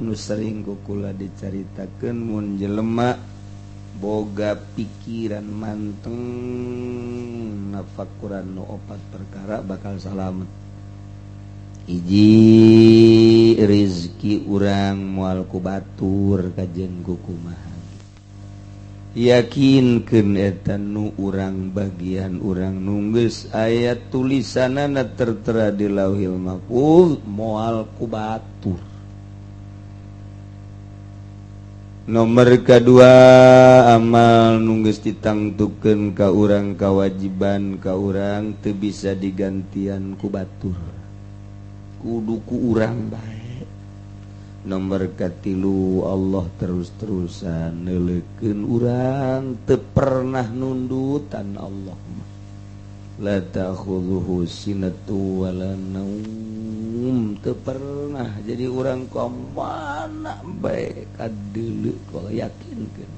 Nu sering ku kula dicaritakeun mun jelema boga pikiran manteng nafakuran nu opat perkara bakal salamet. Hiji, rizki urang moal ku batur kajen ku kumaha, yakinkeun eta nu urang bagian urang nu geus aya tulisanana tertera di Lauhil Mahfuz moal ku batur. Nomor kedua, amal nu geus ditangtukeun ka urang, kewajiban ka urang, teu bisa digantian ku batur, kudu ku urang bae. Nomor katilu, Allah terus-terusan neuleukeun urang, teu pernah nundutan Allah mah. La ta'khudhuhu sinatu wala naum, teu pernah jadi urang ka mana bae kadeuleu kalau yakinkeun.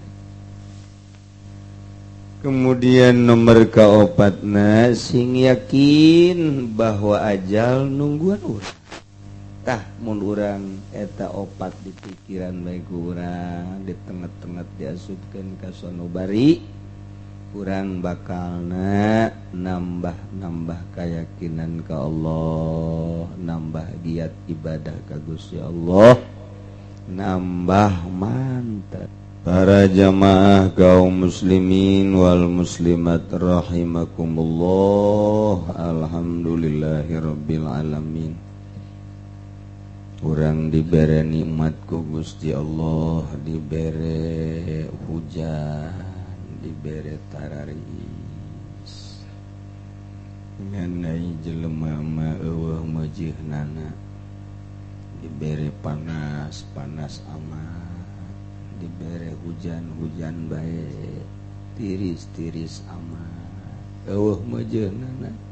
Kemudian nomor kaopatna, sing yakin bahwa ajal nungguan urang. Tah, mun urang eta opat di pikiran bae ku urang, di tengah-tengah diasupkeun ka sanubari urang, bakalna nambah-nambah keyakinan ke Allah, nambah giat ibadah ka Gusti Allah, nambah mantap. Para jamaah kaum muslimin wal muslimat rahimakumullah, alhamdulillahirabbil alamin. Urang dibere nikmat ku Gusti Allah, dibere hujan, dibere tararis, ngan jelema mah euweuh meujeuhnana. Dibere panas, panas amat, dibere hujan, hujan bae, tiris-tiris amat, euweuh meujeuhnana.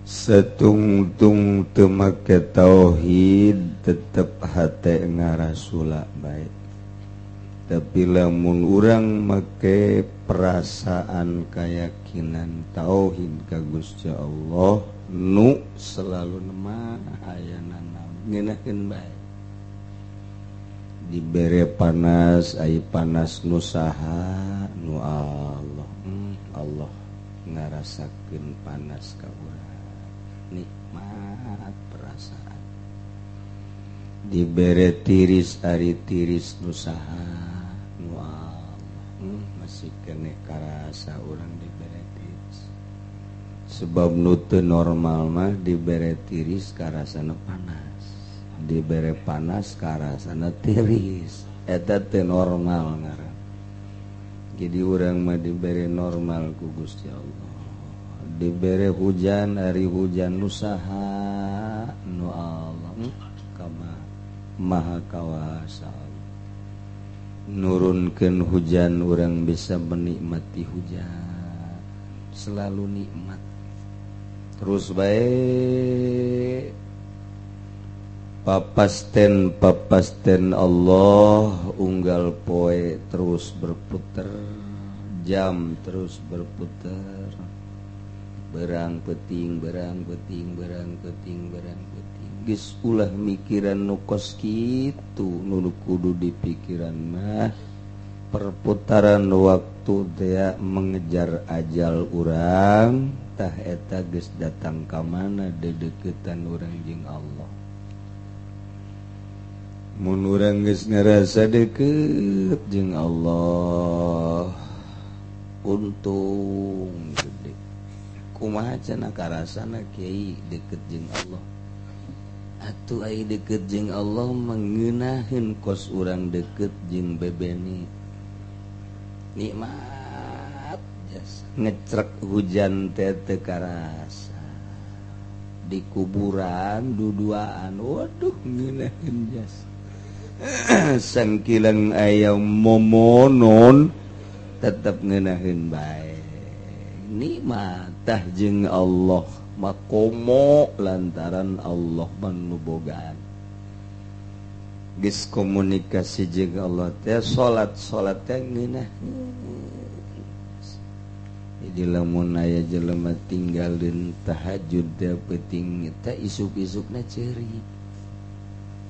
Satungtung teu make tauhid tetep hate ngarasula bae, tapi lamun urang make perasaan keyakinan tauhid ka Gusti Allah nu selalu nema ayana ngeunahkeun bae. Dibere panas, ai panas nu saha? Nu Allah. Allah ngarasakeun panas ka urang, nikmat perasaan. Dibere tiris, ari tiris nu saha? Nu Allah. Masih keneh karasa urang dibere tiris, sebab nu teu normal mah dibere tiris karasana panas, dibere panas karasana tiris, eta teu normal ngaran. Jadi urang mah dibere normal ku Gusti Allah. Dibere hujan, ari hujan nu saha? Nu Allah. Kama maha kawasa nurunkeun hujan, urang bisa menikmati hujan, selalu nikmat terus bae. Papasten papasten Allah unggal poe terus berputar, jam terus berputar, berang peting, berang peting, berang peting, berang peting. Geus ulah mikiran nu kos kitu. Nu kudu dipikiran mah perputaran waktu teh mengejar ajal urang. Tah, eta geus datang ka mana dedeketan urang jeung Allah. Mun urang geus ngerasa deket jeung Allah, untung gede. Kumaha cenah karasana, Kiai, deket jeung Allah? Atuh ai deket jeung Allah mengenahin kos urang deket jeung bebeni, nikmat jas. Ngecrek hujan teh teu karasa, di kuburan duduaan, waduh, ngeunaheun jas. Sangkilang aya momonon tetep ngeunaheun bae, nikmat. Tah, jeung Allah makomo lantaran Allah manubogaan. Geus komunikasi jeung Allah teh, salat salat teh ngeunah. Jadi lamun aya jelema tinggalin tahajud teh, penting teh isuk-isukna ceurik.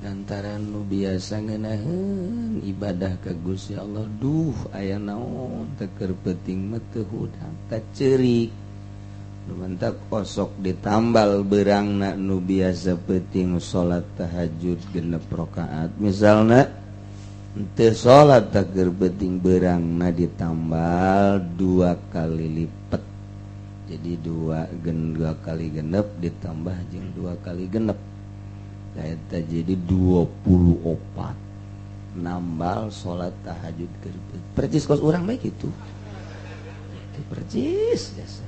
Lantaran nu biasa ngeunaheun ibadah ka Gusti Allah, duh aya naon teh keur peuting mah teu hudang tah ceurik. Nu mantak osok ditambal beurangna nu biasa peuting salat tahajud 6 rakaat misalna teu salat tah keur peuting beurangna ditambal 2 kali lipat. Jadi 2 kali genep ditambah jeung 2 kali genep. Eta jadi 24 nambal salat tahajud keur percis kos urang bae kitu. Itu percis jasa.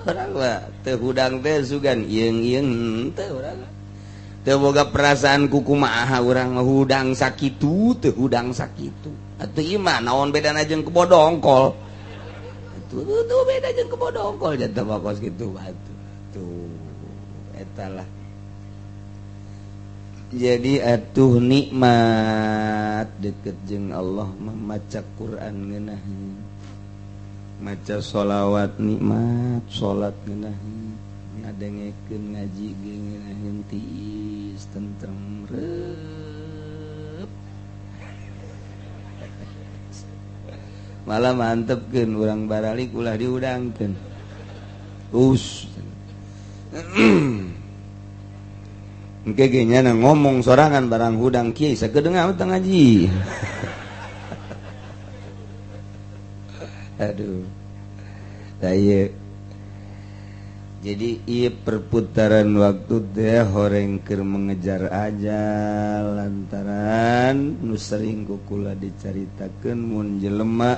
Urang mah teu hudang teh sugan ieung-ieung teu urang. Teu boga perasaan kukumaha urang mah hudang sakitu teu hudang sakitu. Atuh ieu mah naon bedana jeung kebo dongkol. Atuh tuh beda jeung kebo dongkol jatuh mah kos kitu atuh. Tuh eta lah. Jadi atuh nikmat deket jeung Allah mah maca Quran ngeunaheun, maca sholawat nikmat, salat ngeunaheun, ngadengekeun ngaji ge ngeunaheun tiis tentrem reup. Malah mantepkeun urang baralik ulah diudangkeun. Us. Engke ge nya ngomong sorangan barang hudang kieu sakedeung teu ngaji. Aduh. Tah ieu. Jadi ieu perputaran waktu teh horeng keur mengejar ajal lantaran nu sering ku kula dicaritakeun mun jelema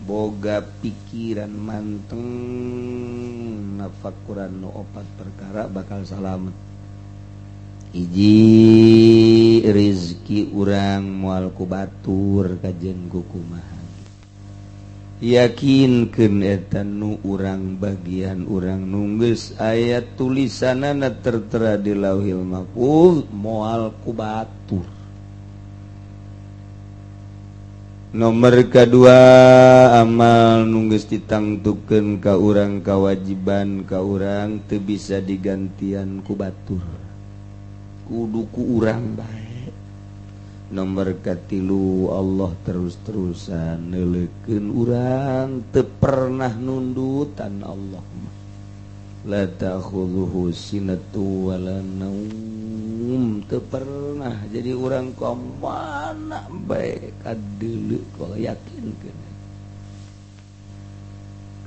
boga pikiran manteng nafakuran nu opat perkara bakal salamet. Hiji rizki urang moal ku batur kajen ku kumaha. Yakinkeun eta nu urang bagian urang nunggeus aya tulisanana tertera di Lauhil Mahfuz moal ku batur. Nomor kedua amal nunggeus ditangtukeun ka urang kawajiban ka urang teu bisa digantian ku batur. Kudu ku urang bae. Nomor katilu Allah terus-terusan neuleukeun urang teu pernah nundutan Allah mah. La ta'khudhuhu sinatu wala naum, teu pernah jadi urang ka mana bae kadeuleu yakinkeun.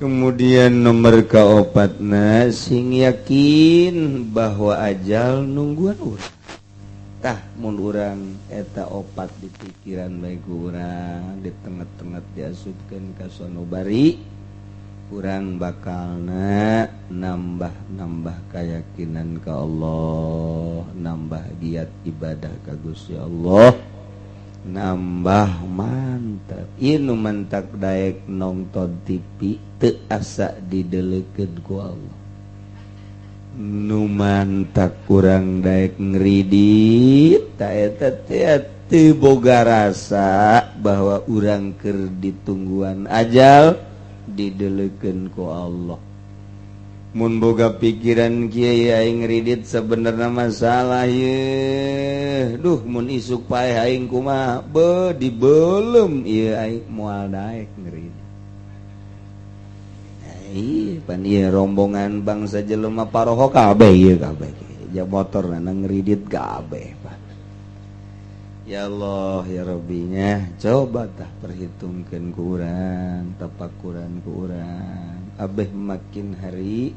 Kemudian nomor kaopatna sing yakin bahwa ajal nungguan urang. Tah mun urang eta opat di pikiran bae ku urang di tengah-tengah diasupkeun ka sonobari urang bakalna nambah-nambah keyakinan ka Allah, nambah giat ibadah ka Gusti Allah, nambah mantap. Ieu nu mantak daek nongton TV teu asa dideleukeun ku Allah. Nu mantak kurang daek ngridit ta eta teh teu boga rasa bahwa urang keur ditungguan ajal dideleukeun ku Allah. Mun boga pikiran kieu aing ngridit sebenarnya masalah ye. Duh mun isuk paeh aing kumaha be dibelem ieu aing moal daek ngridit. Ih, pan ieu rombongan bangsa jelema paroho kabeh ieu kabeh. Ja motor na ngridit kabeh, Pak. Ya Allah ya Rabbinya, coba tah perhitungkeun ku urang, tapakuran ku urang. Abeh makin hari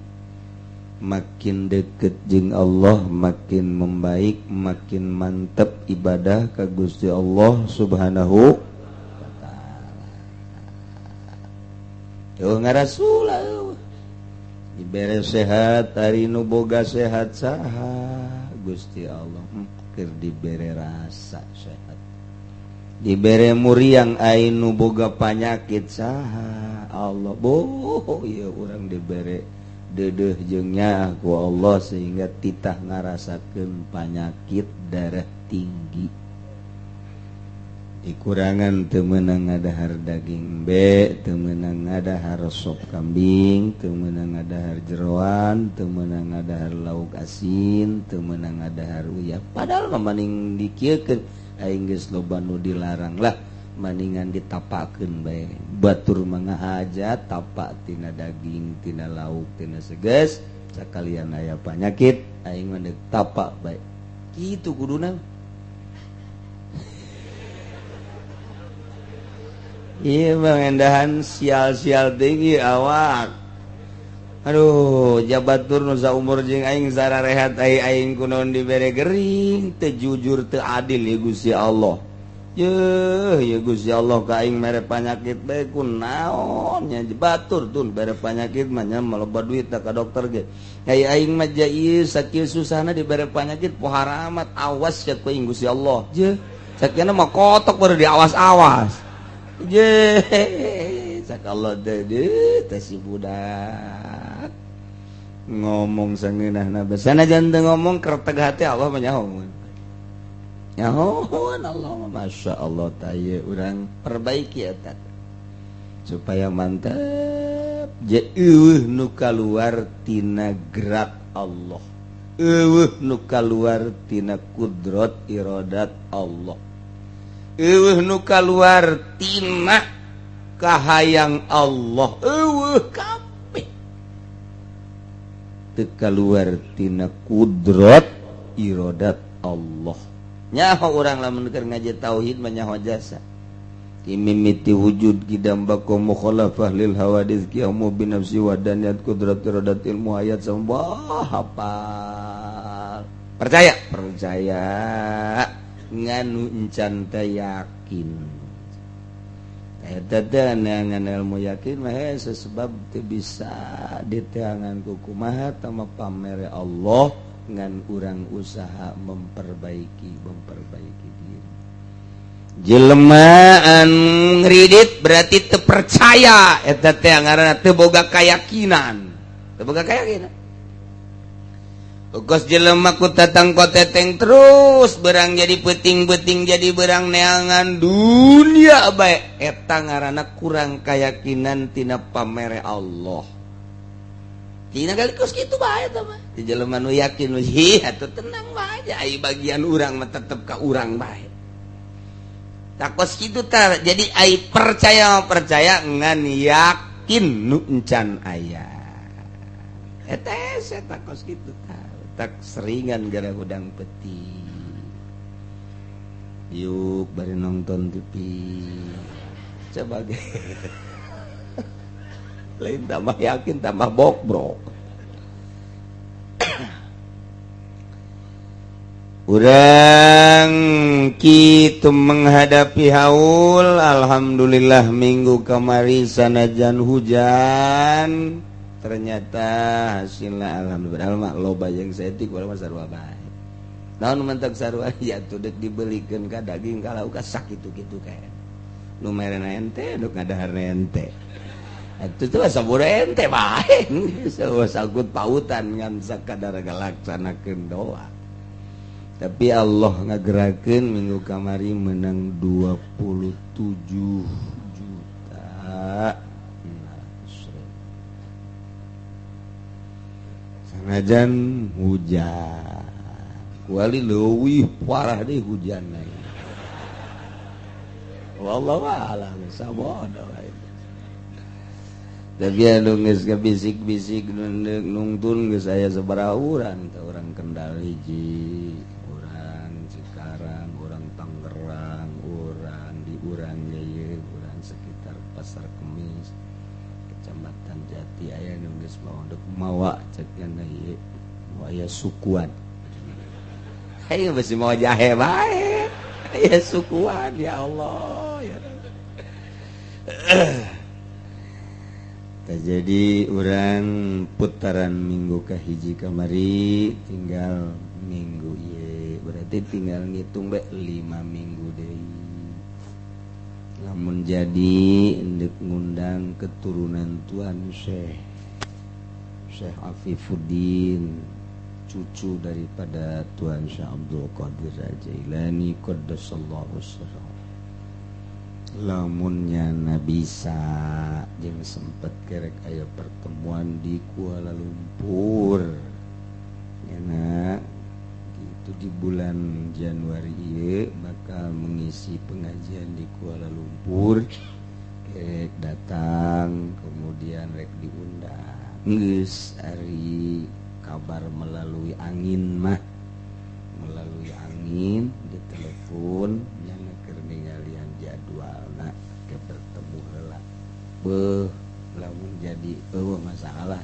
makin deket jeung Allah, makin membaik, makin mantep ibadah ka Gusti Allah Subhanahu wa taala. Eueuh ngarasul eueuh. Dibere sehat ari nu boga sehat saha Gusti Allah. Keur dibere rasa sehat. Dibere muriang ai nu boga panyakit saha Allah. Boh ieu urang dibere deudeuh jeung nyaah ku Allah sehingga titah ngarasakeun panyakit darah tinggi. Dikurangan teu meunang ngadahar daging B, teu meunang ngadahar sop kambing, teu meunang ngadahar jeroan, teu meunang ngadahar lauk asin, teu meunang ngadahar uyah. Padahal mah maning dikieukeun aing geus loba nu dilarang lah, maningan ditapakeun bae. Batur mah ngahaja tapak tina daging, tina lauk, tina seges, sakalian aya panyakit aing mah deuk tapak bae. Kitu kuduna. Iya mengendahan sial-sial tinggi awak. Aduh, jabatur nu saumur jeung aing sararehat aing kunaon dibere gering, teu jujur teu adil ya Gusti Allah. Yeuh, ya Gusti Allah ka aing mere panyakit bae kunaon nya batur tun bere panyakit mah nya maloba duit ka dokter ge. Ai aing mah ieu sakieu susahna dibere panyakit pohara amat awas ya ku aing Gusti Allah. Jeuh, sakieu mah kotok baru diawas-awas. Je, sakallah teh teh si budak ngomong sangeunahna sanajan teu ngomong kerteg hati Allah mah nyahoeun. Nyahoeun Allah mah masyaallah tah ieu urang perbaiki eta supaya mantep. Je eueuh nu kaluar tina gerak Allah. Eueuh nu kaluar tina kudrat iradat Allah. Eueuh nu kaluar tina kahayang Allah. Eueuh kabeh teu kaluar tina kudrat iradat Allah. Nyaho urang lamun keur ngaji tauhid mah nyaho jasa. Mimiti wujud kidam bako mukhalafah lil hawadits qiyamu bi nafsi wa daniyat kudrat iradat ilmu hayat sambah hafal. Percaya? Percaya. Nganu encan teh yakin. Eta teh ngan ilmu yakin mah sebab teu bisa diteangan ku kumaha tama pamere Allah ngan urang usaha memperbaiki diri. Jelema anu ngridit berarti teu percaya eta teh ngaranna teu boga keyakinan. Teu boga keyakinan. Kos jelema ku tatang koteteng terus berang jadi peting-peting jadi berang neangan dunia bae eta ngaranna kurang keyakinan tina pamere Allah. Tina kali kos kitu bae eta mah. Di jelema nu yakin hi atuh tenang bae ai bagian urang mah tetep ka urang bae. Takos kitu tah jadi ai percaya ngan yakin nu encan aya. Eta eta kos kitu tah. Tak seringan gara hudang peti. Yuk bari nonton TV. Coba ge. Lain tambah yakin tambah bokbrok. Urang kitu menghadapi haul, alhamdulillah minggu kamari sanajan hujan. Ternyata hasilnya alhamdulillah mah loba jeung saeutik urang mah sarua bae. Naon mentak sarua ya tuh deuk dibelikeun ka daging ka lauk ka sakitu-kitu kae. Nu merena ente nu ngadaharna ente. Atuh teh sabura ente bae. Sarua sangkut pautan ngan sakadar ngalaksanakeun doa. Tapi Allah ngagerakeun minggu kamari menang 27 juta. Sanajan hujan kuali leuwih parah deh hujan wallahu a'lam sabodo. Tapi anu geus kabisik-bisik nungtun geus aya sabaraha urang teh urang Kendal hiji, urang Cikarang, urang Tangerang, urang di urang ieu, urang sekitar Pasar Kemis, Kecamatan Jati aya nu geus mawa mawa cek nya ieu aya sukuan. Ayo besi mawa jahe bae. Aya sukuan ya Allah ya. Jadi urang putaran minggu kahiji kamari tinggal minggu ieu berarti tinggal ngitung bae 5 minggu deui. Lamun jadi endek ngundang keturunan Tuan Syekh Syekh Afifuddin, cucu daripada Tuan Syekh Abdul Qadir Jailani qaddasallahu sirrahu. Lamunnya na bisa jeung sempet kerek aya pertemuan di Kuala Lumpur enak gitu di bulan Januari ieu bakal mengisi pengajian di Kuala Lumpur, kerek datang, kemudian rek diundang. Geus ari kabar melalui angin mah, melalui angin di telepon yang keur ningalian jadwalna ke bertemu heula. Beuh, lamun jadi eueuh masalah,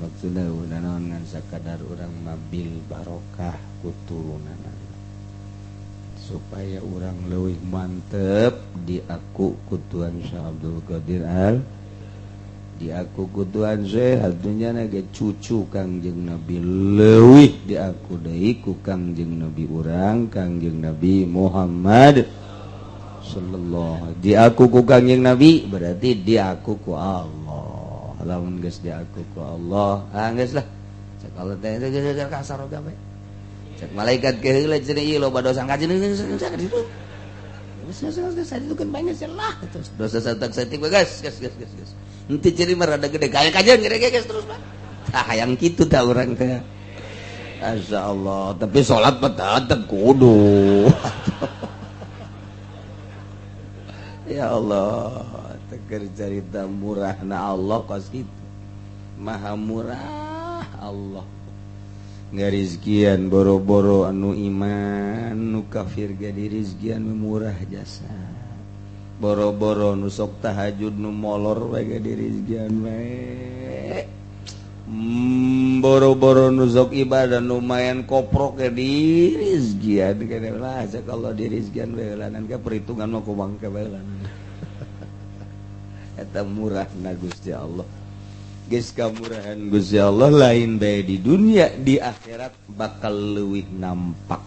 maksudna udah naon, ngan sakadar urang mabil barokah kuturunanana supaya urang leuwih mantep di aku ku Tuan Syekh Abdul Qadir Al di aku ku Tuan Syekh, artinya ge cucu Kangjeng Nabi, leuwih di aku deui ku Kangjeng Nabi urang, Kangjeng Nabi Muhammad sallallahu. Di aku ku Kangjeng Nabi berarti di aku ku Allah. Lamun geus di aku ku Allah, ah geus lah. Cek Allah teh geus kasar oge bae. Cek malaikat ke heula cenah, ieu loba dosa kajeun ditu. Geus geus geus ditu kan banyak lah terus dosa satak saeutik geus geus geus geus geus. Henteu ciri mah rada gede kaya kajeun gede geus terus mah. Tah hayang kitu tah urang teh. Masya Allah, tapi sholat mah tetep kudu. Ya Allah, teker cerita murah na Allah kos gitu. Maha murah Allah. Ngarizkian boro-boro anu iman, nu kafir ge dirizkian murah jasa. Boro-boro nu sok tahajud, nu molor we ge dirizkian we. Boro-boro nu sok ibadah, lumayan koprok ge dirizkian kene lah. Cek Allah dirizkian we heulanan ke perhitungan mah kumang ke heulanan. Eta murah na Gusti Allah. Geus kamurahan Gusti Allah lain bae di dunia, di akhirat bakal leuwih nampak.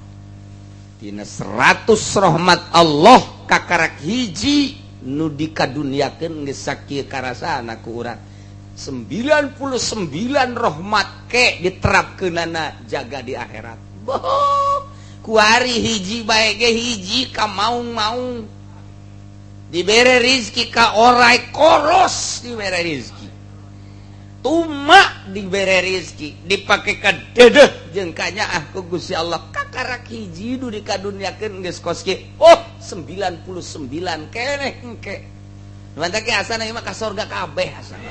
Tina 100 rahmat Allah kakarak hiji nu dikaduniakeun geus sakieu karasana ku urang. 99 rahmat ke diterapkeunana jaga di akhirat. Boh, kuari hiji bae ge hiji ka maung-maung. Dibere rizki ka orai koros, dibere rizki. Tuma dibere rizki, dipake ka dedeh jeung kanyaah ku Gusti Allah kakarak hiji nu dikaduniakeun geus kos kieu. Oh, 99 keneh engke. Mantap ge asana ieu mah ka sorga kabeh asana.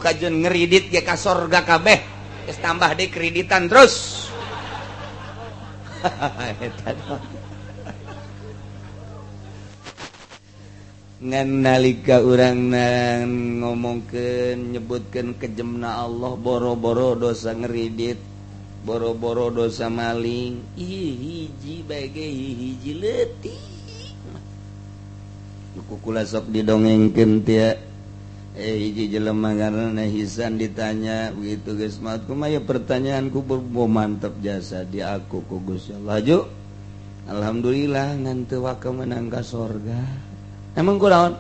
Kajeun ngeridit ge ka sorga kabeh. Geus tambah deui kreditan terus. Eta ngan nalika urang ngomongkeun nyebutkeun kejemna Allah, boro-boro dosa ngeridit, boro-boro dosa maling, ih hiji bae ge hiji leutik. Nu kukula sok didongengkeun teh hiji jelema karena hisan ditanya begitu geus maut kumaha ya pertanyaan kubur, mantap jasa di aku ku Gusti Allah. Laju alhamdulillah ngan teu waka menang ka sorga. Emang kulaon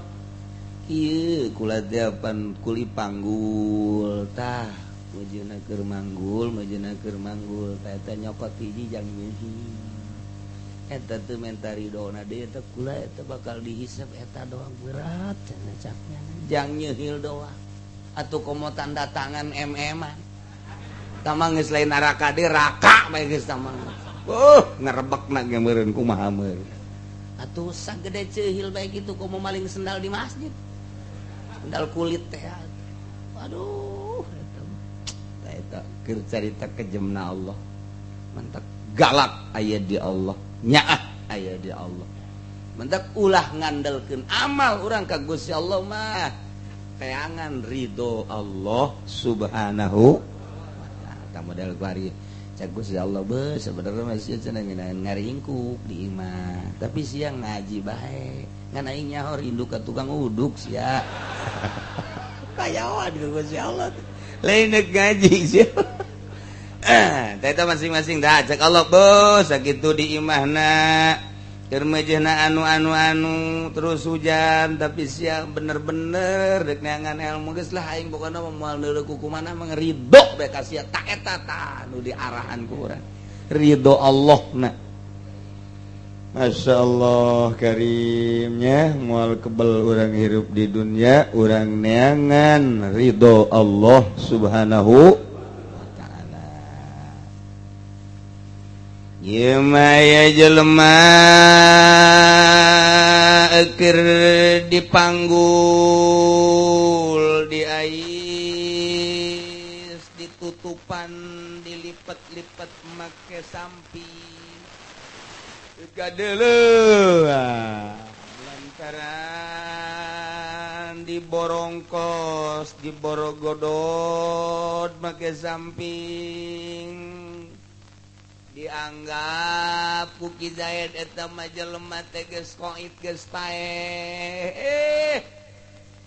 ieu kula teh pan kuli panggul tah meujeuhna keur manggul, meujeuhna keur manggul tah eta nyokot hiji jang nyeuhi eta teu menta ridona deui eta kula eta bakal dihisab eta doang berat cenah caknya jang nyeuhil doang atuh komo tanda tangan mm-an tamang geus lain neraka deui raka bae geus tamang ngerebekna ge meureun kumaha meureun. Atuh sagede ceuhil bae kitu komo maling sendal di masjid. Sendal kulit teh. Aduh, eta eta keur carita kejemna Allah. Mantak galak aya di Allah, nyaah aya di Allah. Mantak ulah ngandelkeun amal urang ka Gusti Allah mah. Teangan ridho Allah Subhanahu wa ta'ala. Model kuari cak Gusti Allah be sebenarnya masih cenah ngaringkuk di imah tapi siang ngaji bae ngan aing nyaho rindu ka tukang uduk sia. Kayawan ku Gusti Allah lain ngaji sia. Teh masing-masing dah cek Allah bos sakitu di imahna keur meujeuhna anu anu anu terus hujan tapi sia bener-bener dek neangan ilmu geus lah aing pokona mah moal neuleuh ku kumana mah ridho bae ka sia tak eta tah nu diarahan ku urang ridho Allah na. Masya Allah karimnya, mual kebel urang hirup di dunia, urang neangan ridho Allah Subhanahu wa Ta'ala. Gimana jelema keur dipanggul, diais, ditutupan, dilipet-lipet make samping kadele, lantaran diborongkos, diborogodot make samping, dianggap ku Ki Zaid eta mah jelema teh geus koit, geus paeh.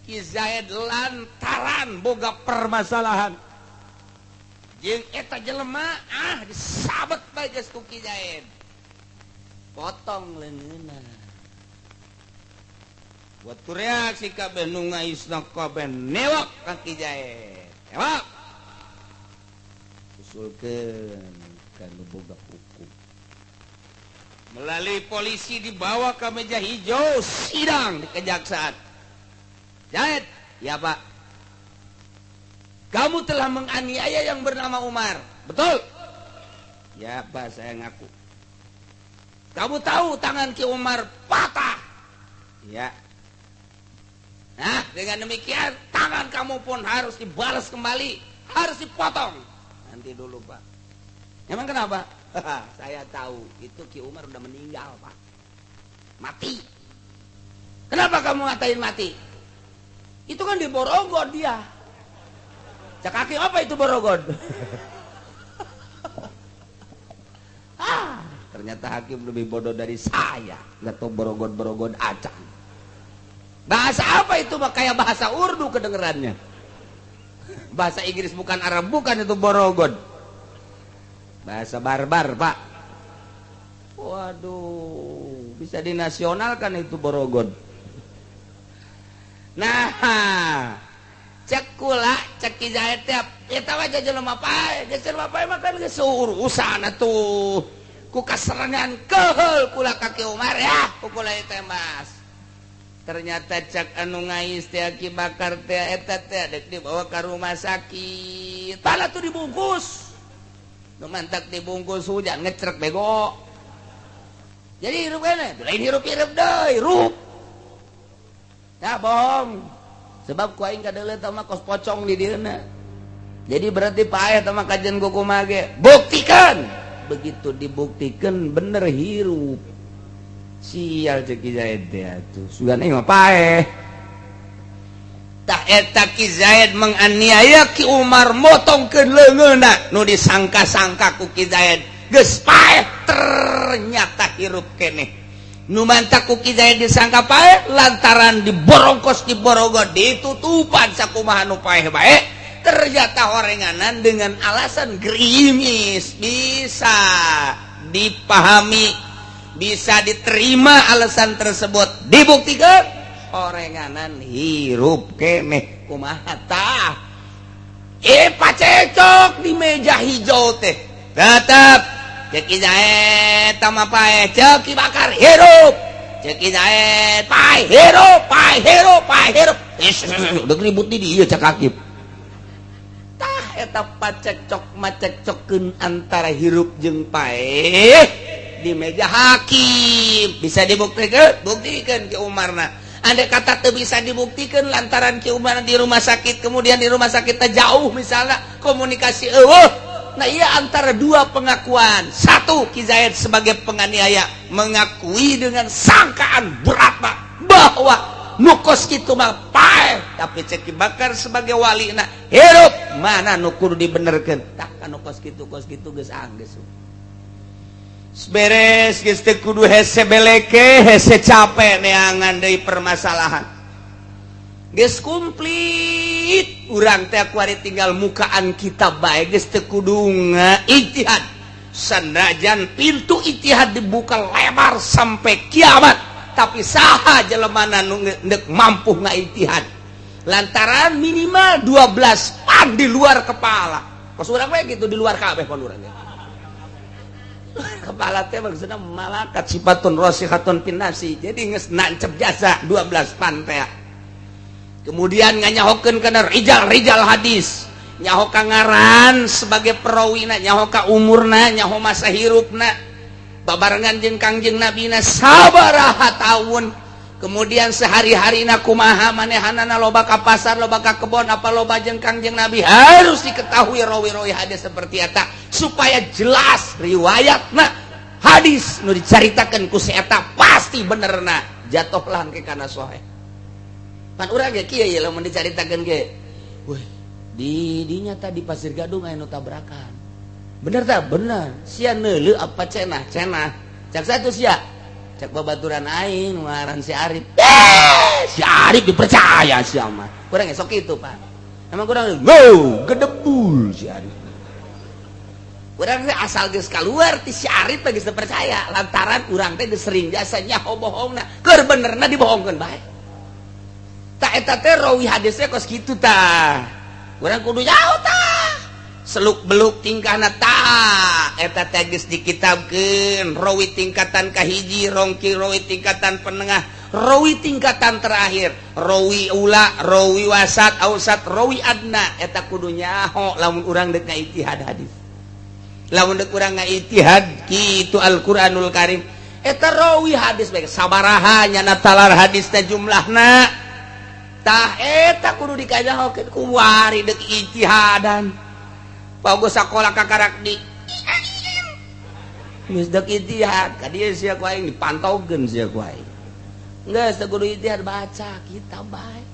Ki Zaid lantaran boga permasalahan jeung eta jelema, ah, disabet bae geus ku Ki Zaid, potong leungeunna. Waktu reaksi kabeh nu ngaisna, kabeh newak ka Ki Zaid, newak, usulkeun ka nu boga hukum. Melalui polisi dibawa ke meja hijau sidang di kejaksaan. "Zaid." "Ya, Pak." "Kamu telah menganiaya yang bernama Umar, betul?" "Ya, Pak, saya ngaku." "Kamu tahu tangan Ki Umar patah?" "Ya." "Nah, dengan demikian tangan kamu pun harus dibalas kembali, harus dipotong." "Nanti dulu, Pak. Emang kenapa?" "Saya tahu itu Ki Umar udah meninggal, Pak. Mati." "Kenapa kamu ngatain mati?" "Itu kan di Borogod dia." Cek hakim, apa itu Borogod? Ah, ternyata hakim lebih bodoh dari saya, nggak tahu Borogod Borogod acan. Bahasa apa itu mah, kayak bahasa Urdu kedengerannya, bahasa Inggris bukan, Arab bukan, itu Borogod bahasa barbar, Pak. Waduh, bisa dinasionalkan itu Borogod. Nah, cek kula, cek Ki Zaid teh, eta mah jelema paeh, geus jelema paeh mah kan geus urusan atuh. Ku kaserengan keheul kula ka Ki Umar ya, ku kula tembas. Ternyata cek anu ngais teh, Ki Bakar teh, eta teh dek dibawa ke rumah sakit. Pala tuh dibungkus. Nu mantak dibungkus hujan ngecrek, bego. Jadi hirup keneh, lain hirup-hirup deui, hirup. Ya bohong. Sebab ku aing kadeuleu mah kos pocong di dieuna. Jadi berarti paeh teh mah kajen ku kumaha ge. Buktikan. Begitu dibuktikan bener hirup. Sial, cek Ki Zaid teh atuh. Sugan aing mah paeh. Tah, eta Ki Zaid menganiaya Ki Umar, motongkeun leungeunna, nu disangka-sangka ku Ki Zaid geus paeh ternyata hirup keneh. Nu mantak ku Ki Zaid disangka paeh lantaran diborongkos, diborogot, ditutupan sakumaha nu paeh bae, ternyata orenganan dengan alasan gerimis bisa dipahami, bisa diterima alasan tersebut. Dibuktikan orenganan hirup keneh. Kumaha tah? Pacecok di meja hijau teh, tetap cek Ki Zaid mah paeh, cek Ki Bakar hirup, cek Ki Zaid paeh, hirup, paeh, hirup, paeh, hirup. Udah ribut di dia. Cek hakim, tah eta pacekcok macekcokeun antara hirup jeung paeh di meja hakim. Bisa dibuktikan, buktikan ke Umarna. Andai kata teu bisa dibuktikan lantaran Ki Umar di rumah sakit, kemudian di rumah sakit jauh misalnya, komunikasi euweuh. Nah, iya, antara dua pengakuan. Satu, Ki Zaid sebagai penganiaya mengakui dengan sangkaan berat, Pak, bahwa nu kos kitu mah paeh, tapi cek Ki Bakar sebagai wali nah hirup. Mana nu kudu dibenerkeun? Tah, nu kos kitu, kos kitu geus anggeus beres, geus teu kudu hese beleke, hese capek neangan deui permasalahan, geus komplit. Urang teh kuari tinggal mukaan kitab bae, geus teu kudu ijtihad. Sanajan pintu ijtihad dibuka lebar sampai kiamat, tapi saha jelemana nu ndek mampu ngaijtihad lantaran minimal 12 pan di luar kepala? Kos urang we gitu, di luar kabeh pan urang. Kepala teh maksudna malakat sifatun rasikhatun fin nafsi. Jadi geus nancep jasa 12 pan teh. Kemudian nganyahokeun kana rijal-rijal hadis. Nyaho ka ngaran sebagai perawina, nyaho ka umurna, nyaho masa hirupna. Babarengan jeung Kangjeng Nabina sabaraha tahun. Kemudian sehari-harina kumaha, manehanana loba ka pasar, loba ka kebon, apa loba jeung Kangjeng Nabi, harus diketahui rawi-rawi hadis seperti eta supaya jelas riwayatna hadis nu dicaritakeun ku si eta pasti benerna, jatuhlah ke kana sahih. Pan urang ge kieu ye, lamun dicaritakeun ge, weh, di dinya tadi Pasir Gadung aya nu tabrakan, bener tak? Bener. Sia neuleu apa cenah? Cenah cak satu sia, cak babaturan aing nu ngaran si Arif. Eh, si Arif dipercaya sia mah. Kurang esok itu, Pak, emang kurang wow gedebul si Arif. Urang teh asal geus keluar ti si Arif teh geus percaya, lantaran urang teh geus sering jasa nyaho bohongna, keur benerna dibohongkeun bae. Tak, eta teh rawi hadisnya kos kitu. Tah, urang kudu nyaho tah seluk beluk tingkahna. Tah, eta teh geus dikitabkeun rawi tingkatan kahiji, rongki, rawi tingkatan penengah, rawi tingkatan terakhir, rawi ula, rawi wasat, ausat, rawi adna. Eta kudu nyaho lamun urang dek ijtihad hadis, lamun dek urang ijtihad kitu Al-Qur'anul Karim. Eta rawi hadis baik sabaraha nyana talar hadis teh jumlahna. Tah, eta kudu dikajahokeun kuari dek ijtihadan. Bagus sakola kakarak di geus dek ijtihad ka dieu, sia ku aing dipantaukeun, sia ku aing geus teu kudu ijtihad, baca kitab bae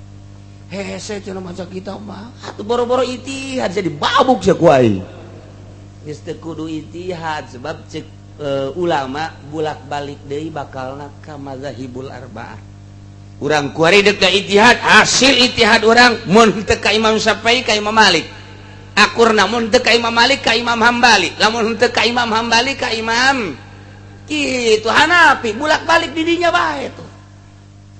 hese cenah. Maca kitab mah atuh boro-boro ijtihad, jadi babuk sia ku aing. Geus teu kudu ijtihad, sebab cek ulama bulak-balik deui bakalna ka mazahibul arba'ah. Urang kuari dek ka ijtihad, hasil ijtihad urang mun teu ka Imam Syafi'i ka Imam Malik akurna, mun teu ka Imam Malik ka Imam Hambali, lamun teu ka Imam Hambali ka Imam kitu Hanafi, bulak-balik didinya bae tuh.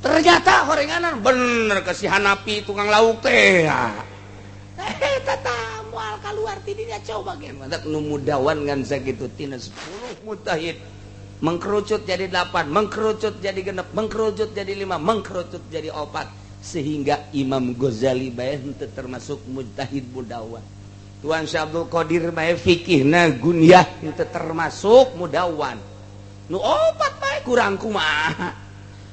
Ternyata horenganan bener ke si Hanafi tukang lauk teh. Eh, tata moal keluar tidinya. Coba gen mantak nu mudawan ngan sakitu, tina 10 mujtahid mengkerucut jadi 8, mengkerucut jadi 6, mengkerucut jadi 5, mengkerucut jadi 4, sehingga Imam Ghazali bae henteu termasuk mujtahid mudawan. Tuan Syekh Abdul Qadir bae fikihna gunyah henteu termasuk mudawan. Nu opat bae kurang kumaha?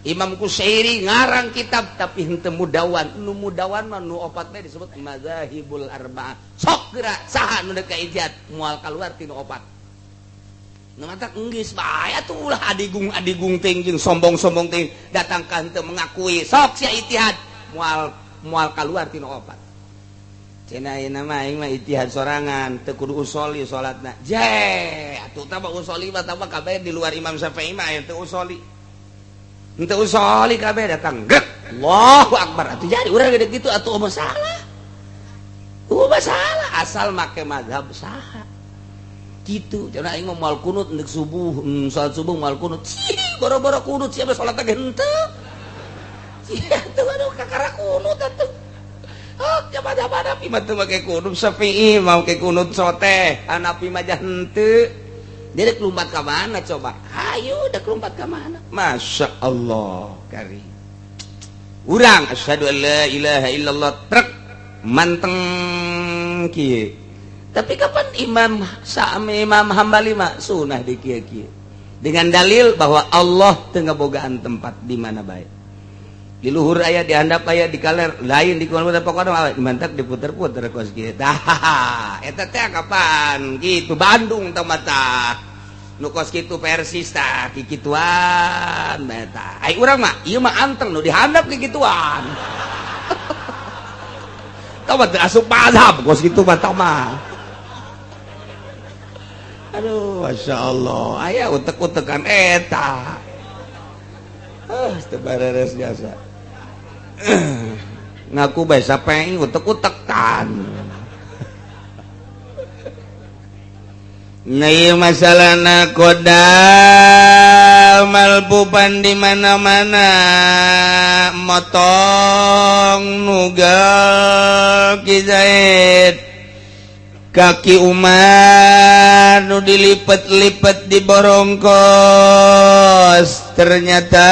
Imam Kusyairi ngarang kitab tapi henteu mudawan. Nu mudawan mah nu opat bae disebut mazahibul arba'ah. Sok geura, saha nu dek ijtihad moal keluar tina opat? Nu matak enggeus bae atuh, ulah adigung adigung ting jeung sombong-sombong ting datang ka henteu mengakui. Sok sia ijtihad moal moal keluar tina opat. Cenah ayeuna mah aing mah ijtihad sorangan, teu kudu usoli salatna. Je atuh tah usoli mah tambah kabeh di luar Imam Syafi'i mah aya teu usoli. Henteu usoli kabeh datang gek Allahu Akbar atuh. Jadi urang gede gitu atuh masalah. Oh, masalah asal make mazhab saha gitu. Cenah aing mah moal kunut untuk subuh, salat subuh moal kunut. Boro-boro kunut siapa salat ge henteu. Sia tuh, aduh, kakara kunut atuh. Oh, coba Hanafi mah teu make kunut, Syafi'i mah make kunut sote, Hanafi mah henteu. Dia dek lompat ka mana coba? Ayo dek lompat ka mana? Masya Allah kari. Urang asyhadu an la ilaha illallah trek manteng kieu. Tapi kapan Imam Sami, Imam Hambali mah sunah di kieu kieu. Dengan dalil bahwa Allah teu ngabogaan tempat di mana bae. Di luhur aya, di handap aya, di kaler lain, di kulon, pokoknya mantak diputer-puter kos kieu. Tah, eta teh kapan gitu Bandung tah mata nu kos kitu Persis tah kikituan eta. Ai urang mah ieu mah anteng nu dihandap kikituan. Tah mah teu asup mazhab kos kitu mah tah mah. Aduh, Masya Allah, aya utek-utekan eta. Ah, teu bareres jasa. Ngaku bae sape utek-utekan. Nah, ieu masalahna kodam malpupan di mana-mana, motong nugal Ki Zaid. Kaki Umar nu dilipet-lipet di borongkos, ternyata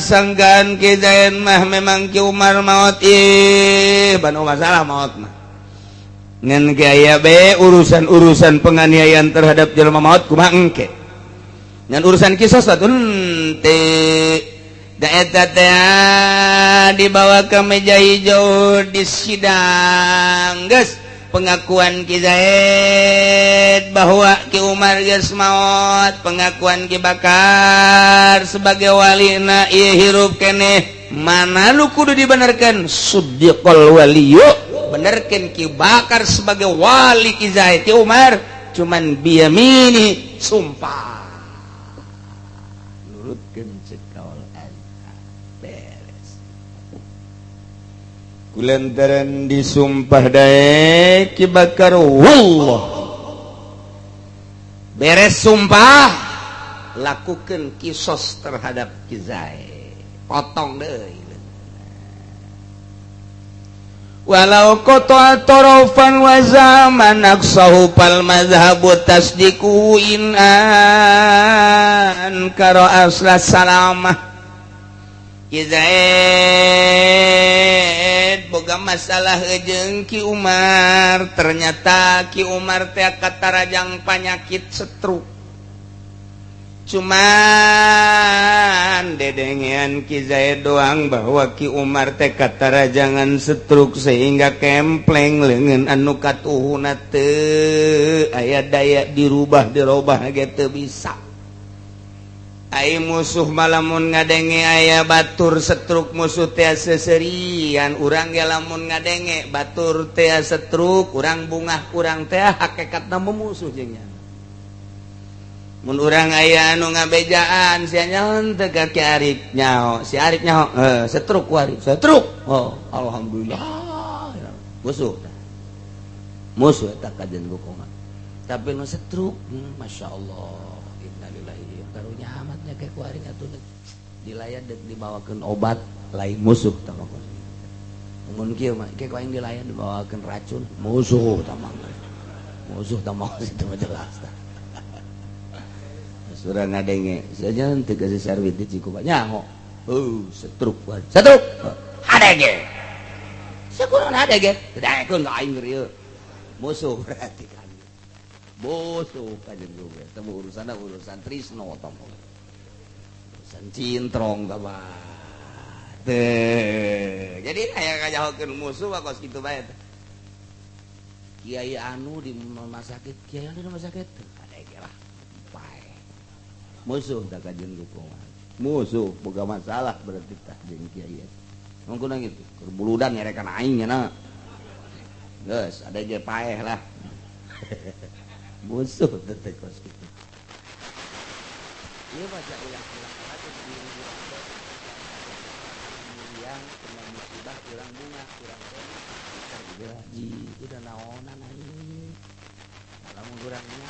sangkaan Ki Zaid mah memang Ki Umar maot. Ih, banu masalah maot mah ngan aya be urusan-urusan penganiayaan terhadap jelema maot kumaha engke ngan urusan kisos atuh henteu. Da eta teh dibawa ke meja hijau di sidang, geus pengakuan Ki Zaid bahwa Ki Umar geus maot, pengakuan Ki Bakar sebagai walina ieu hirup keneh, mana nu kudu dibenerkeun? Suddiqal waliyu, benerkeun Ki Bakar sebagai wali Ki Zaid. Ki Umar cuman biyamini, sumpah, nurutkeun cek kaul beres. Kulantaran disumpah daek Ki Bakar, wallah, beres sumpah lakukan kisos terhadap Ki Zaid, potong deui. Walau qata'a tarafan wa zaman aqsahu fal madhhabu tasdiqu in ankara asla salamah. Ki Zaid boga masalah jeung Ki Umar, ternyata Ki Umar teh katarajang panyakit stroke, cuman dedengean Ki Zaid doang bahwa Ki Umar teh katarajangan stroke sehingga kempleng leungeun anu katuhuna teu aya daya dirubah, dirobah ge teu bisa. Ai musuh malamun ngadenge aya batur stroke, musuh teh seserian. Urang ge lamun ngadenge batur teh stroke, urang bungah, urang teh hakikatna memusuh jeung nya. Mun urang aya anu ngabejaan sia nyaho teu ka Ki Arif, nyaho si Arif, nyaho stroke wari stroke, oh alhamdulillah, musuh musuh eta kajen kumaha. Tapi nu stroke, Masya Allah, innalillahi, karunya amatnya kayak kuari atuh dilayan dek dibawakeun obat, lain musuh tah mah. Mun kieu mah kayak aing dilayan dibawakeun racun, musuh tah mah, musuh tah mah, itu mah jelas tah. Surah ngadenge saja teu kasih sarwit di Cikupa nyaho, oh stroke stroke hadege sakurang hadege daekeun ka aing ieu musuh, berarti kan musuh kajen gue temu urusan urusan trisno tah, urusan cintrong tah mah. Teu jadi aya ngajahokeun musuh mah kos kitu bae. Kiai anu di rumah sakit, kiai anu di rumah sakit, hadege lah, pae musuh tak kajen kumaha, musuh boga masalah berarti tah jeung kiai mong kunaon gitu keur buludan nyerekan aing nya, geus ada je paeh lah, musuh teh kos kitu. Ieu baca ulang-ulang aja di yang kena musibah urang bunga urang teh ji udah naonan aing lamun urangnya.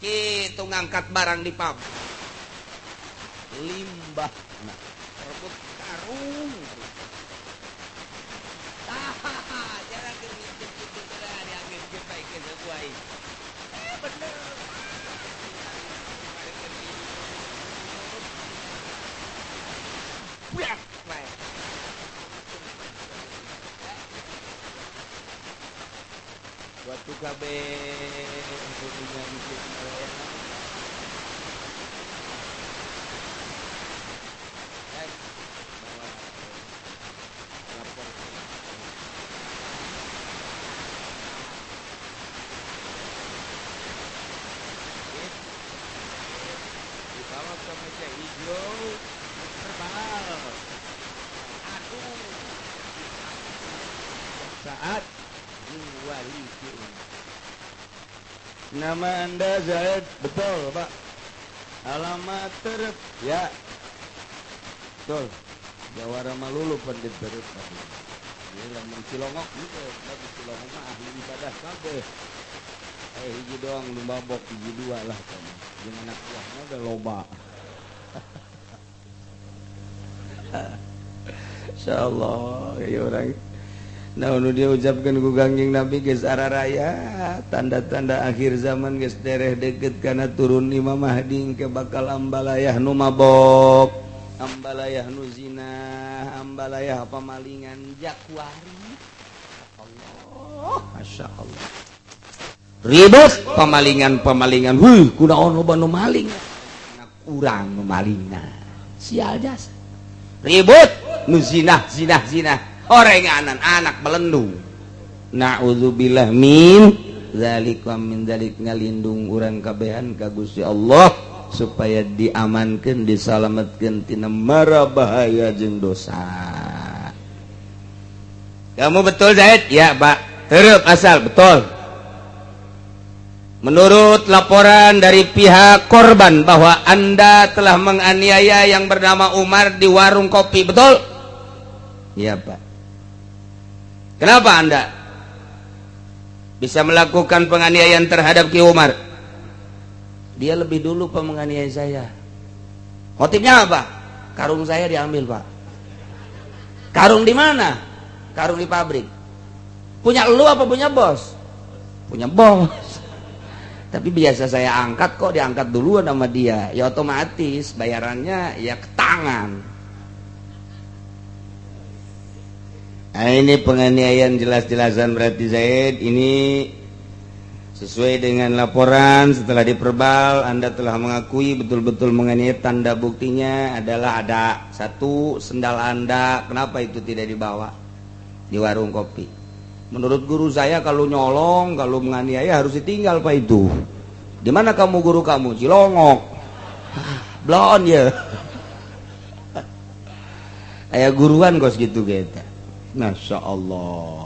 Gitu ngangkat barang di pabrik limbah, nah, rebut karung. Ah, jarang gitu gitu diambil baik sesuai, bener. Waktu KB dibawa ke meja hijau terbal, aduh, saat wali. Nama Anda Zaid, betul Pak. Alamat Terep, ya. Betul. Jawara Malulu pandit Terep. Ini lamun Cilongok gitu, tapi Cilongok mah ahli ibadah kabeh. Hiji doang lu mabok, hiji dua lah kamu. Jeung anak buahna udah loba. Insyaallah ya orang. Nah, nu dia ucapkan ku Kangjeng Nabi geus araraya tanda-tanda akhir zaman geus tereh deket kana turun Imam Mahdi ke bakal ambalayah nu mabok, ambalayah nu zina, ambalayah pamalingan jakwari. Allah, Masya Allah. Ribut pamalingan-pamalingan. Huh, kunaon loba nu maling? Kurang nu malingna. Sial jasa. Ribut nu zina, zina, zina. Orenganan anak melendung. Na'udzubillah min dzalik wa min dzalik, ngalindung urang kabehan ka Gusti Allah supaya diamankeun, disalametkeun tina mara bahaya jeung dosa. Kamu betul Zaid? Ya, Pak. Terep asal betul. Menurut laporan dari pihak korban bahwa Anda telah menganiaya yang bernama Umar di warung kopi, betul? Iya, Pak. Kenapa Anda bisa melakukan penganiayaan terhadap Ki Umar? Dia lebih dulu Pak menganiaya saya. Motifnya apa? Karung saya diambil, Pak. Karung di mana? Karung di pabrik. Punya lu apa punya bos? Punya bos. Tapi biasa saya angkat kok diangkat duluan sama dia. Ya otomatis bayarannya ya ke tangan. Nah, ini penganiayaan jelas-jelasan berarti Zaid. Ini sesuai dengan laporan setelah diperbal Anda telah mengakui betul-betul menganiaya. Tanda buktinya adalah ada satu sendal Anda, kenapa itu tidak dibawa di warung kopi? Menurut guru saya kalau nyolong, kalau menganiaya harus ditinggal Pak itu. Di mana kamu guru kamu? Cilongok. Blon ya. Aya guruan kos gitu gitu. Masya Allah.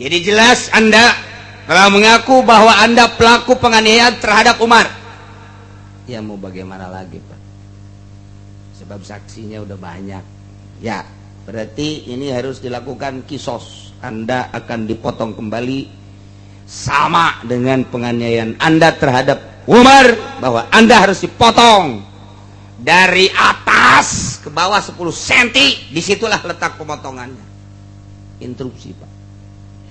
Jadi jelas Anda telah mengaku bahwa Anda pelaku penganiayaan terhadap Umar. Ya mau bagaimana lagi Pak? Sebab saksinya udah banyak. Ya, berarti ini harus dilakukan kisos. Anda akan dipotong kembali sama dengan penganiayaan Anda terhadap Umar, bahwa Anda harus dipotong dari atas ke bawah 10 cm, disitulah letak pemotongannya. Interupsi Pak.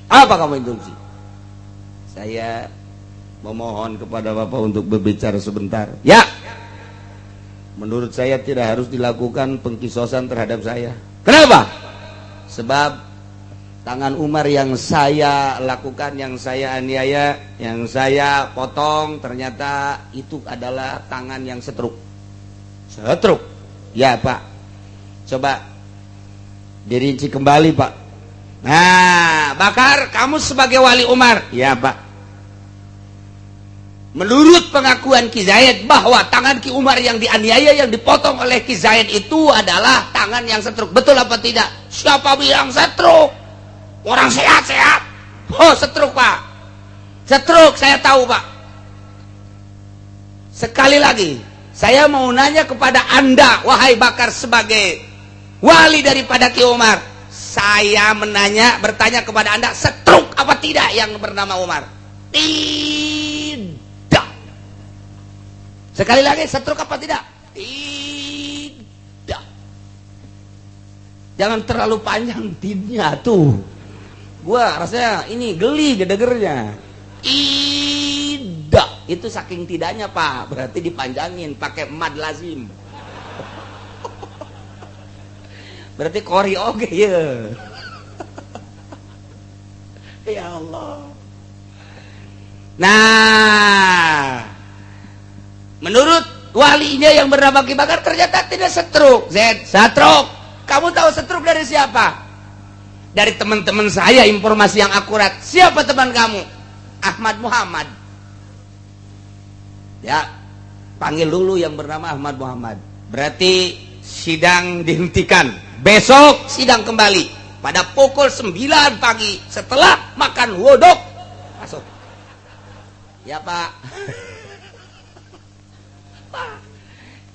Apa kamu interupsi? Saya memohon kepada Bapak untuk berbicara sebentar. Ya, menurut saya tidak harus dilakukan pengkisosan terhadap saya. Kenapa? Sebab tangan Umar yang saya lakukan, yang saya aniaya, yang saya potong, ternyata itu adalah tangan yang setruk. Setruk. Ya Pak, coba dirinci kembali Pak. Nah, Bakar, kamu sebagai wali Umar. Ya Pak. Menurut pengakuan Ki Zaid bahwa tangan Ki Umar yang dianiaya, yang dipotong oleh Ki Zaid itu adalah tangan yang setruk. Betul apa tidak? Siapa bilang setruk? Orang sehat-sehat. Oh, setruk Pak. Setruk, saya tahu Pak. Sekali lagi, saya mau nanya kepada Anda, wahai Bakar sebagai wali daripada Ki Umar. Saya menanya, bertanya kepada Anda, setruk apa tidak yang bernama Umar? Tidak. Sekali lagi, setruk apa tidak? Tidak. Jangan terlalu panjang tidnya tuh. Gua rasanya ini geli gedegernya. Tidak. Itu saking tidaknya Pak, berarti dipanjangin pakai mad lazim. Berarti kori oke ya. Ya Allah. Nah, menurut walinya yang bernama Ki Bakar ternyata tidak setruk. Z, setruk. Kamu tahu setruk dari siapa? Dari teman-teman saya, informasi yang akurat. Siapa teman kamu? Ahmad Muhammad. Ya, panggil dulu yang bernama Ahmad Muhammad. Berarti sidang dihentikan. Besok sidang kembali pada pukul 9 pagi setelah makan wodok. Masuk. Ya, Pak. Pak.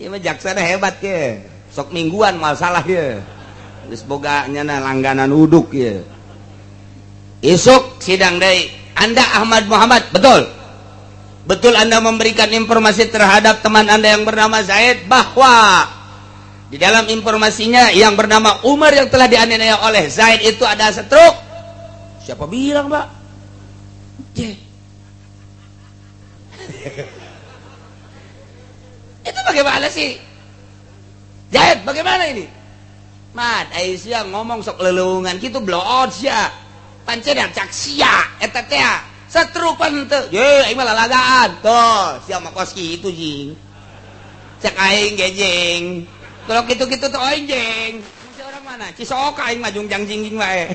Ieu mah jaksana hebat ye. Sok mingguan masalah ye. Geus boga nyana langganan uduk ye. Isuk sidang deui. Anda Ahmad Muhammad, betul? Betul Anda memberikan informasi terhadap teman Anda yang bernama Zaid bahwa di dalam informasinya yang bernama Umar yang telah dianiaya oleh Zaid itu ada stroke? Siapa bilang, Pak? Ye. Itu bagaimana sih? Zaid, bagaimana ini? Mat, Aisyah ngomong sok lelungan gitu blood sia. Pancen cak sia eta teh. Stroke pan teu. Ye, aing mah lalagaan. Tuh, sia mah kos kitu jing. Cek aing ge jing. Kalau gitu-gitu tuh aing jing. Masih orang mana? Cisoka aing mah jungjang jingjing wae.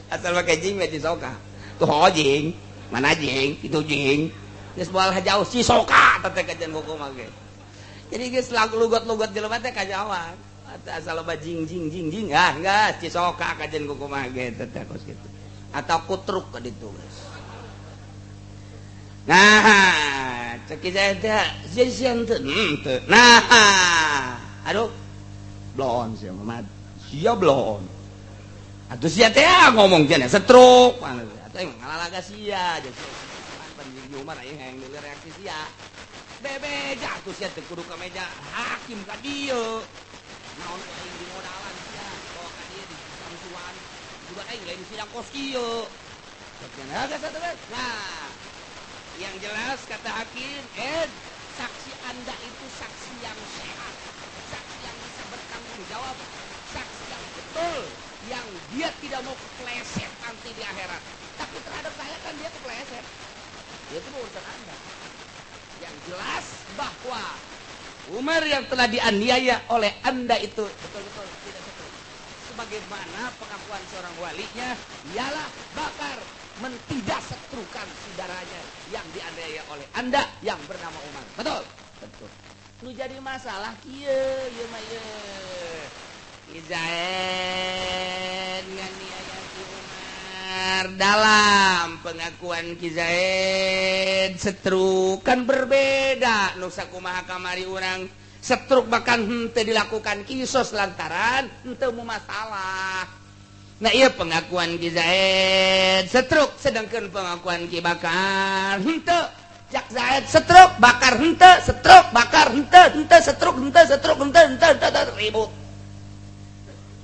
Asal make jing mah Cisoka. Tuh oh, jing. Mana jing? Itu jing. Geus moal jauh Cisoka teh kajian buku mah ge. Jadi geus lagu lugot-lugot jelema teh kajawan. Asal loba jing jing jing jing ah geus Cisoka kajian buku mah ge teh kos kitu. Atau kutruk ke ditu geus. Nah, cek saya teh sia teu. Teu. Nah, aduh. Blon sia Muhammad. Sia blon. Atuh sia teh ngomong cenah stroke. Atuh aing ngalalaga sia. Jadi pan jeung Umar aing hayang deuleu reaksi sia. Bebeja atuh sia teu kudu ka meja hakim ka dieu. Naon ku aing di modalan sia, bawa ka dieu di samsuan. Juga aing lain sidang kos kieu. Nah, yang jelas kata hakim, saksi Anda itu saksi yang sehat, saksi yang bisa bertanggung jawab, saksi yang betul, yang dia tidak mau kepleset nanti di akhirat. Tapi terhadap saya kan dia kepleset. Itu urusan Anda. Yang jelas bahwa Umar yang telah dianiaya oleh Anda itu betul-betul tidak betul. Sebagaimana pengakuan seorang walinya, ialah Bakar mentidak setrukan saudaranya yang dianiaya oleh Anda yang bernama Umar. Betul? Betul. Nu jadi masalah kieu ieu mah ieu. Ki Zaid nganiaya Ki Umar dalam pengakuan Ki Zaid setruk kan berbeda nu sakumaha kamari urang setruk bahkan henteu dilakukan kisos lantaran henteu mau masalah. Nah iya pengakuan Ki Zaid setruk sedangkan pengakuan Ki Bakar henteu. Cak Zaid setruk, Bakar henteu, setruk, Bakar henteu, henteu setruk, henteu setruk, henteu henteu henteu ribut.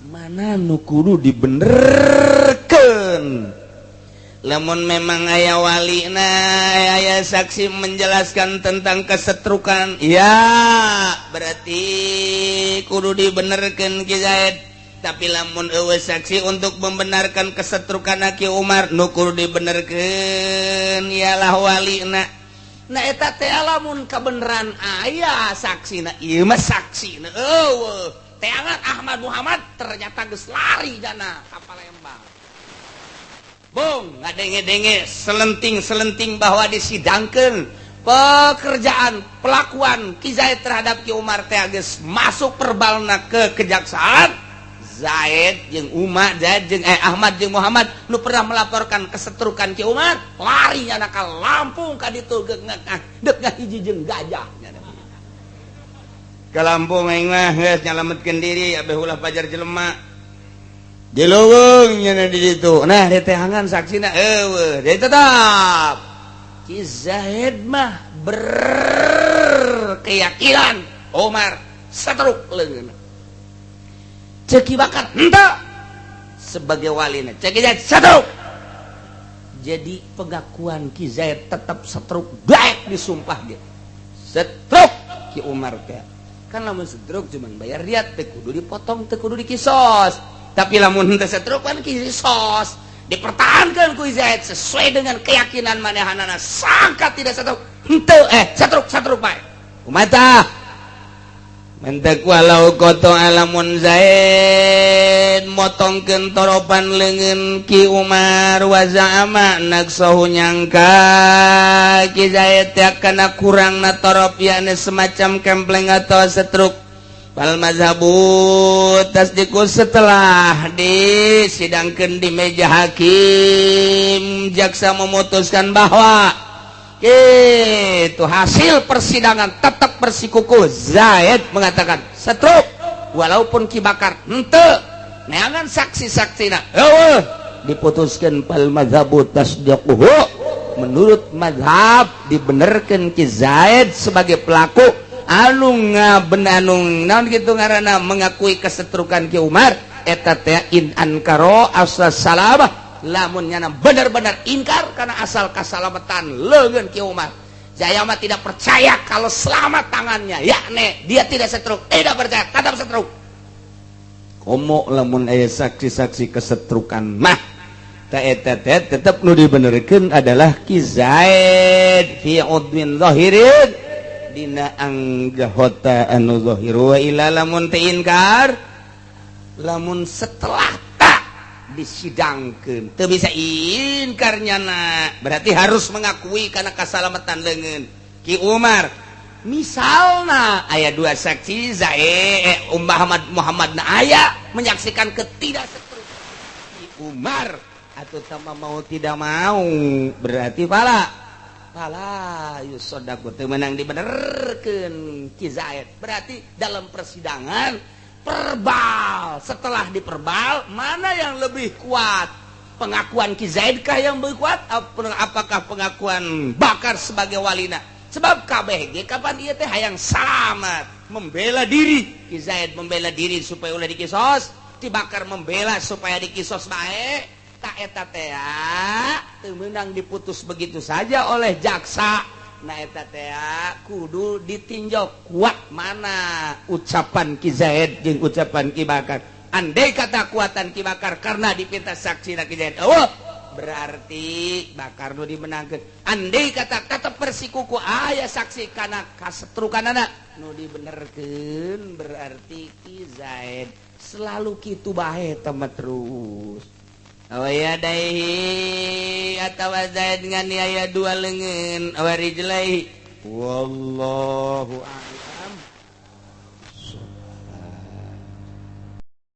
Mana nu kudu dibenerkeun? Lamun memang aya walina, aya saksi menjelaskan tentang kesetrukan, ya berarti kudu dibenerkeun Ki Zaid. Tapi lamun eueuh saksi untuk membenarkan kesetrukan Ki Umar, nu kudu dibenerkeun ialah walina. Nah eta teh lamun kebenaran aya saksina, ieu mah saksina eueuh. Teangan Ahmad Muhammad ternyata geus lari jana ka Palembang. Bung, ngadenge-denge selenting-selenting bahwa disidangkeun pekerjaan pelakuan Ki Zaid terhadap Ki Umar teh geus masuk perbalna ke kejaksaan. Zaid jeung Umar, Zaid jeung Ahmad jeung Muhammad nu pernah melaporkan kesetrukan Ki Umar, lari nyana ka Lampung ka ditu deuk ngahiji jeung gajah. Ke Lampung aing mah geus nyalametkeun diri abeh ulah pajar jelema. Di leuweung nya di ditu. Nah, diteangan saksina eueuh, dia tetap Ki Zaid mah berkeyakinan Umar setruk leungeun. Cek Ki Bakar henteu sebagai walina. Cek Ki Zaid setruk. Jadi pengakuan Ki Zaid tetap setruk, baik disumpah dia. Setruk Ki Umar teh. Kan lamun setruk cuman bayar diat teu kudu dipotong, teu kudu dikisos. Tapi lamun henteu setruk kan kisos. Dipertahankan ku Zaid sesuai dengan keyakinan manehanana sangka tidak setruk. Henteu setruk setruk bae. Kumaha? Mentek walau koto alamun Zaid motongkeun toropan leungeun Ki Umar wa za'ama naksahu nyangka Ki Zaid teh kana kurangna torop yakni semacam kempleng atau setruk. Fal mazhabu tasdiqu setelah disidangkeun di meja hakim, jaksa memutuskan bahwa itu hasil persidangan tetap bersikukuh Zaid mengatakan setruk, walaupun Ki Bakar henteu neangan saksi-saksina eueuh, diputuskan fal mazhabu tasdiquhu, menurut mazhab dibenerkeun Ki Zaid sebagai pelaku anu ngaben, anu naon kitu ngaranna, mengakui kesetrukan Ki Umar eta teh. In ankaro asal salamah, lamun nyana benar-benar ingkar karena asal kasalamatan leungeun Ki Umar. Saya mah tidak percaya kalau selamat tangannya, yakni dia tidak setruk, tidak percaya tetap setruk. Komo lamun aya saksi-saksi kesetrukan mah, ta eta teh tetep nu dibenerkeun adalah Ki Zaid fi udwin zahirin, dina anggota anu zahir. Wa ila lamun teu inkar, lamun setelah tak disidangkeun teu bisa inkar nyana, berarti harus mengakui karena kasalamatan leungeun Ki Umar. Misalna aya dua saksi, Zaid, Muhammad, Muhammad na aya menyaksikan ketidaksetrukan Ki Umar atau sama, mau tidak mau berarti fala fala yusodaku, teu meunang dibenerkeun Ki Zaid. Berarti dalam persidangan perbal, setelah diperbal, mana yang lebih kuat? Pengakuan Ki Zaid kah yang lebih kuat, apakah pengakuan Bakar sebagai walina? Sebab KBG kapan ieu teh hayang salamat, membela diri. Ki Zaid membela diri supaya ulah dikisos, Ki Bakar membela supaya dikisos bae. Tak eta teh teu meunang diputus begitu saja oleh jaksa. Nah, eta teh kudu ditinjau kuat mana ucapan Ki Zaid jeung ucapan Ki Bakar. Andai kata kuatan Ki Bakar karena dipinta saksi Ki Zaid, oh berarti Bakar nu dimenangkeun. Andai kata kata persikuku aya saksi kana kasetrukanana, nu dibenerkeun berarti Ki Zaid. Selalu kitu bae temet terus. Aw yadaihi atawa Zaid nganiaya dua lengan, aw rijlaihi, wallahu a'lam.